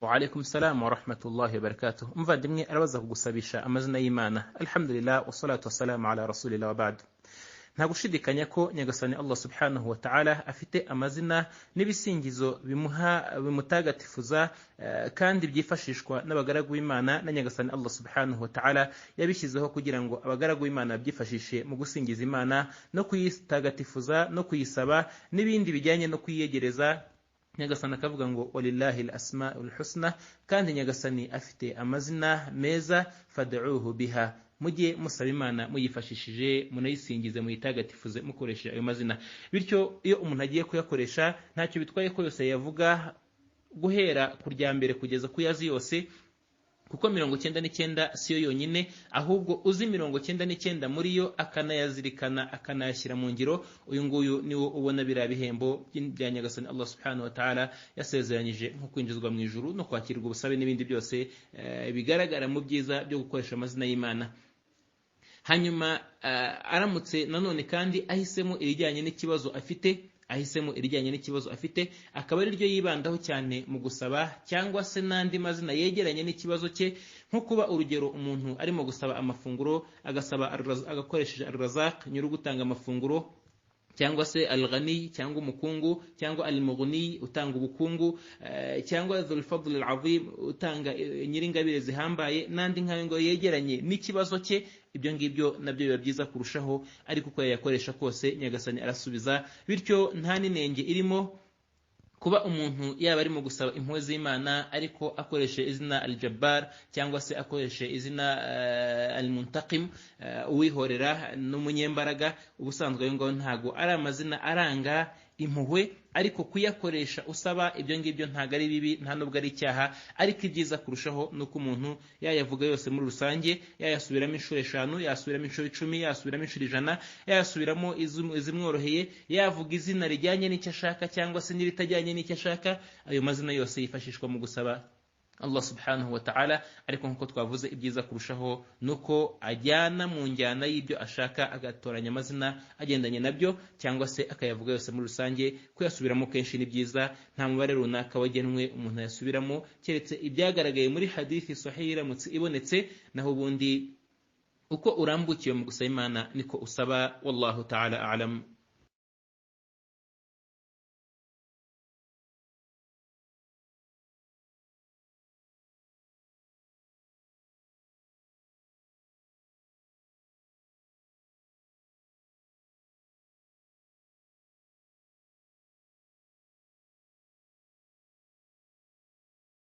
Wa alaikum salam wa rahmatullahi wa barakatuh. Umuvandimwe arabaza kugusabisha amazina y'Imana. Alhamdulillah, wassalatu wassalamu ala rasulillah, wa ba'd. Nta gushidikanya ko Nyagasani Allah subhanahu wa ta'ala afite amazina n'ibisingizo bimuha, bimutagatifuza, kandi byifashishwa n'abagaragu b'Imana, na Nyagasani Allah subhanahu wa ta'ala yabishyizeho kugira ngo abagaragu b'Imana babyifashishe mu gusingiza Imana no kuyitagatifuza no kuyisaba n'ibindi bijyanye no kuyiyegereza. Nyagasani akavuga ngo: "Walillahi al-asmaul husna", kandi Nyagasani afite amazina meza, "fad'uhu biha", mujye musaba Imana muyifashishije, munayisingize, muyitagatifuze mukoresheje ayo mazina. Bityo iyo umuntu agiye kuyakoresha, ntacyo bitwaye ko yose yavuga, guhera ku rya mbere kugeza ku yazi yose, kuko 99 siyo yonyine. Ahubwo uzi 99 muri yo, akanayazirikana, akanayashyira mu ngiro, uyu nguyu niwo ubona biriya bihembo bya Nyagasani Allah subhanahu wa ta'ala yasezeranyije, nko kwinjizwa mu ijuru no kwakirwa ubusabe n'ibindi byose bigaragara mu byiza byo gukoresha amazina y'Imana. Hanyuma aramutse nanone kandi ahisemo irijyanye n'ikibazo afite, ahisemo irijyanye n'ikibazo afite akaba ari ryo yibandaho cyane mu gusaba, cyangwa se n'andi mazina yegeranye n'ikibazo cye, nko kuba urugero umuntu arimo gusaba amafunguro, agasaba agakoresheje Ar-Razaq, nyiri gutanga amafunguro, cyangwa se Al-Ghani, cyangwa umukungu, cyangwa Al-Mughni, utanga ubukungu, cyangwa Dhul Fadl Al-Azim, utanga, nyiringabire zihambaye, n'andi nkayo ngo yegeranye n'ikibazo cye, ibyo ngibyo nabyo biba byiza kurushaho. Ariko uko yayakoresha kose, Nyagasani arasubiza. Bityo nta n'inenge irimo kuba umuntu yaba arimo gusaba impuhwe z'Imana ariko akoreshe izina Al-Jabbar, cyangwa se akoreshe izina Al-Muntaqim, uwihorera n'umunyembaraga. Ubusanzwe ayo ngayo ntago ari amazina aranga impuhwe, ariko kuyakoresha usaba ibyo ngibyo ntabwo ari bibi, nta nubwo ari icyaha. Ariko ibyiza kurushaho ni uko umuntu yayavuga yose muri rusange, yayasubiramo inshuro 5, yasubiramo inshuro 10, yasubiramo inshuro 100, yayasubiramo izimworoheye, yavuga izina rijyanye n'icyo ashaka cyangwa se n'iritajyanye n'icyo ashaka. Ayo mazina yose yifashishwa mu gusaba Allah subhanahu wa ta'ala. Ariko nk'uko twavuze, ibyiza kurushaho nuko ajyana mu njyana y'ibyo ashaka, agatoranya amazina agendanye nabyo, cyangwa se akayavuga yose muri rusange. Kuyasubiramo kenshi ni byiza, nta mubare runaka wagenwe umuntu yasubiramo, keretse ibyagaragaye muri hadithi sahihi iramutse ibonetse. Naho ubundi uko urambukiwe mu gusaba Imana niko usaba. Wallahu ta'ala a'lam.